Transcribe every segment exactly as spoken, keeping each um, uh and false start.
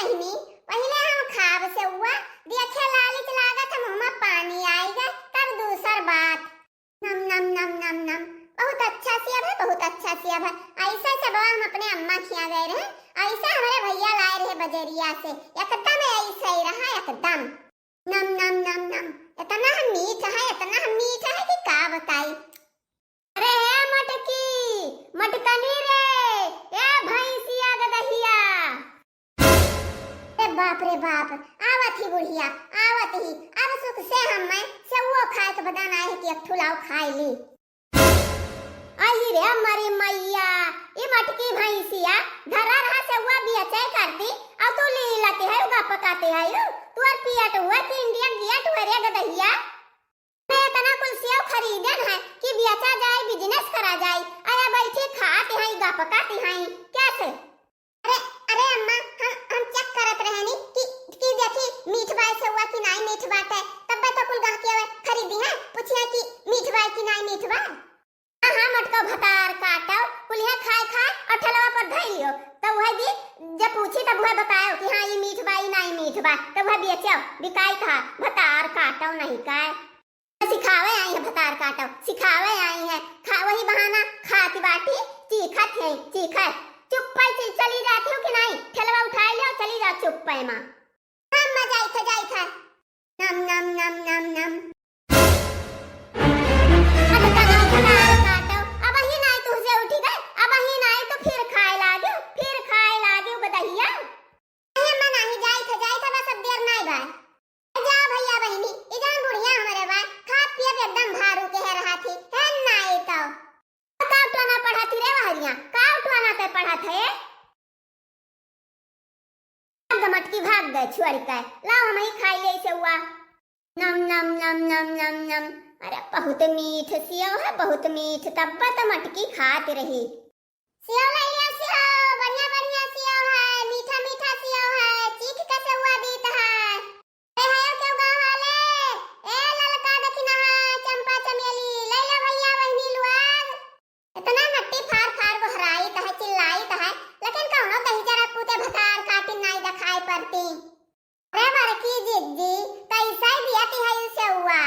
बहिनी, पहिले हम खाब सेउआ, देखे लालिच लागत है, मुँह में पानी आइगा, तब दूसर बात। नम, नम, नम, नम, नम। बहुत अच्छा सेव है, बहुत अच्छा सेव है। ऐसा सेबवा हम अपने अम्मा खिया गए रहे, ऐसा हमरे भैया लाए रहे बजरिया से, एकदम ऐसा ही रहा, एकदम। नम, नम, नम, नम। इतना हम मीठ है, इतना हम मीठ है कि का बताई। अरे हे मटकी, मटकनी रे, ए भैंसिया गदहिया। अरे बाप रे बाप, आवत ही बुढ़िया, आवत ही। अब सुख से हम मैं सेउओ खाए के बदान आए है कि एक ठुलाओ खाए ली। आई रे मरी मैया, ई मटकी भैंसिया धरा रहा सेउआ बियचे करती, अउ तू ली लते है, गप काते है, तू और पियट हुआ कि इंडियन गेट हुआ रे गदहिया। मैं इतना कुल सेव खरीदन है कि बेचा जाए, business करा जाए। अरे बैठी खाती हैं, गपकाती हैं, कैसे? अरे, अरे अम्मा, हम, हम check करत रहनी कि, कि देखी मीठ बाय सेउआ कि नाई मीठ बाटे, तब तो कुल गहकी आवे खरीदी है, पूछिए कि मीठ बाय कि नाई मीठ बा। हाँ, हाँ, मोटको भतार काटो, कुलिया खाए खाए और ठेलवा पर धई लियो, तब वह भी जब पूछी तब वह बतायो कि हाँ, ई मीठ बा, ई नाई मीठ बा, तब वह बेचो, बिकाई कहा, भतार काटो नहीं काय। सिखावे आई है भतार काटो, सिखावे आई है। खा, वही बहाना खाती बाटी, चीखत है, चीखत। चुप्पे से चली जाती हो कि नाई? ठेलवा उठाई लो, चली जाओ चुप्पे मा। हम मा जाई थे, जाई थे। नम, नम, नम, नम, नम। अब कहाँ भतार काटो? अब ही नाई तुझसे उठी गए, अब ही नाई तो फिर खाए लागे, फिर खाए लागे गदहिया। अरे अम्मा नाही, जाई थे, जाई थे, बस अब देर नाई बा। जाओ भैया बहिनी, ई जौन बुढ़िया हमरे बा, खात पियत एकदम भारू के है रहा थी, है नाई तो। का उठवाना पढ़ा थी रे वहरिया, का उठवाना पे पढ़ा थे? अब मटकी भाग गए छुअर के, लाओ हम ही खाई ले सेउआ। नम, नम, नम, नम, नम, नम। अरे बहुत मीठ सेव है, बहुत मीठ, तब तो मटकी खात रही। सेव ले लिया सेव, बढ़िया बढ़िया सेव है, मीठा मीठा सेव है, चीख के सेउआ दीत है। ए है केहू गाँव वाले, ए ललका दखिनहा, चंपा चमेली, ले ले भैया बहिनी लुआग। इतना नट्टी फार फार गोहराइत है, चिल्लाइत है, लेकिन कौनो दहिजरा पूते भतार काटिन नाई देखाई पड़ती। अरे बड़की जिज्जी, कैसे दियत है ई सेउआ?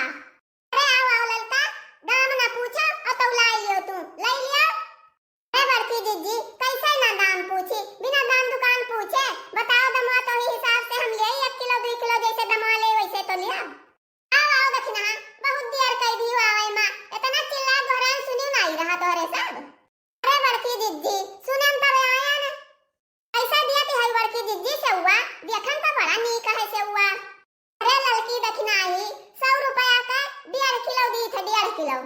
अरे आओ, आओ ललका, दाम ना पूछो, और तो लाई लियो तू, लाई लियो। अरे बड़की जिज्जी, कैसे ना दाम पूछी, बिना दाम दुकान पूछे, बताओ दमवा तो ही हिसाब से हम ले एक किलो, दुई किलो जैसे दमवा ले वैसे तो लिया। आओ, आओ दखिनहा, बहुत देर कई दियो आवे मा, इतना चिल्ला गोहरान सुनी नाई रहा तोहरे सब। अरे बड़की जिज्जी, सुनन तब आया न। कैसा दियत है बड़की जिज्जी सेउआ, देखन तो बड़ा नीक है सेउआ। अरे ललकी दखिनही, सौ रुपया का डेढ़ किलो दीत है, डेढ़ किलो।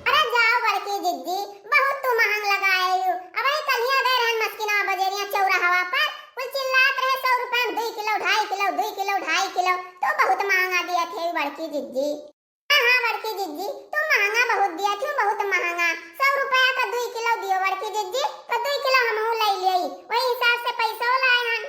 अरे जाओ बड़की जिज्जी, बहुत तू महंग लगाए हो। अब ही कलिया गए रहन मस्किना बजरिया चौराहवा पर, कुल चिल्लात रहे सौ रुपया में दुई किलो, ढाई किलो, दुई किलो, ढाई किलो, तो बहुत महंगा दियत है बड़की जिज्जी। हाँ, हाँ, बड़की जिज्जी, तू महंगा बहुत दियत हो, बहुत महंगा। सौ रुपया का दुई किलो दियो बड़की जिज्जी, तो दुई किलो हमहू ले लेई, वही हिसाब से पैसो लाए हन।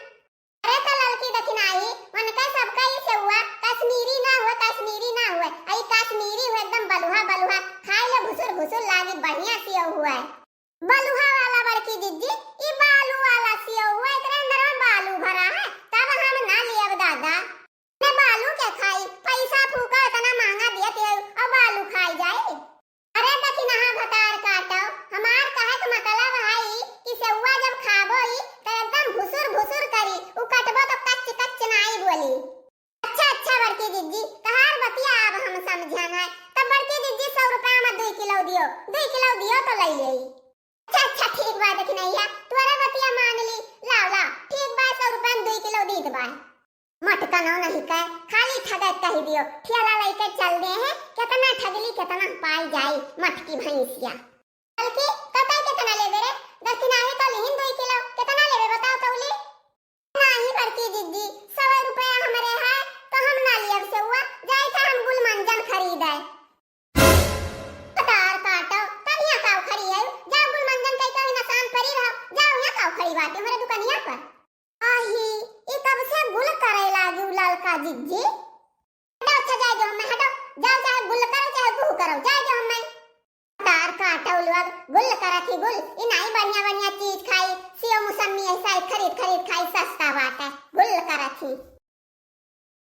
अरे तो ललकी दखिनही, उनके सबका ई सेउआ कश्मीरी ना हुए, कश्मीरी ना हुए, आ ई कश्मीरी हुए एकदम बलुहा बलुहा, खाए ले भुसुर भुसुर लागे, बढ़िया सेव हुए। बलुहा वाला बड़की जिज्जी, ई बालू वाला सेव हुए, एकरे अंदर में बालू भरा है, तब हम ना लियब दादा। ने बालू के खाई, पैसा फूका इतना महंगा दियत है, और बालू खाई जाए। अरे दखिनहा भतार काटो, हमार कहे के मतलब है कि सेउआ जब खाबो ही तो एकदम भुसुर भुसुर करी, उ कटबो तो कच्च कच्च नाई बोली। अच्छा, अच्छा बड़की जिज्जी, तहार बतिया अब हम समझन है। तब बड़की जिज्जी सौ रुपया में दुई किलो दियो, दुई किलो दियो तो ले लेई। अच्छा, अच्छा, ठीक बा दखिनहिया, तोरे बतिया मान ली, लाओ, लाओ, ठीक बा, सौ रुपया में दुई किलो दीत बा। मटकनो नहीं कहे, खाली ठगत कही दियो, ठेला लेके चल दे हैं, कितना ठगली, कितना पाई जाई, मटकी भैंसिया। बल्कि कतई कितना लेबे रे, दखिनही तो लिहिन दुई किलो, कितना लेबे बताओ तौली? नाही बड़की जिज्जी, सौ रुपया हमरे है, तो हम ना लियब सेउआ, जाई था हम गुलमंजन खरीदे। भतार काटो, तब यहाँ काउ खड़ी है? जाओ गुलमंजन कई कहीं नसान परी रहो, जाओ यहाँ काउ खड़ी बाटे हमरे दुकनिया पर। आही, ई कब से गुल करे लागी उ ललका जिज्जी? हटो, अच्छा जाए दो हमें, हटो, जाओ चाहे गुल करो चाहे गुह करो, जाए दो हमें। भतार काटो लोग, गुल करत ही गुल, ई नाई बढ़िया बढ़िया चीज खाई, सेव मुसम्मी ऐसा ही खरीद खरीद खाई सस्ता।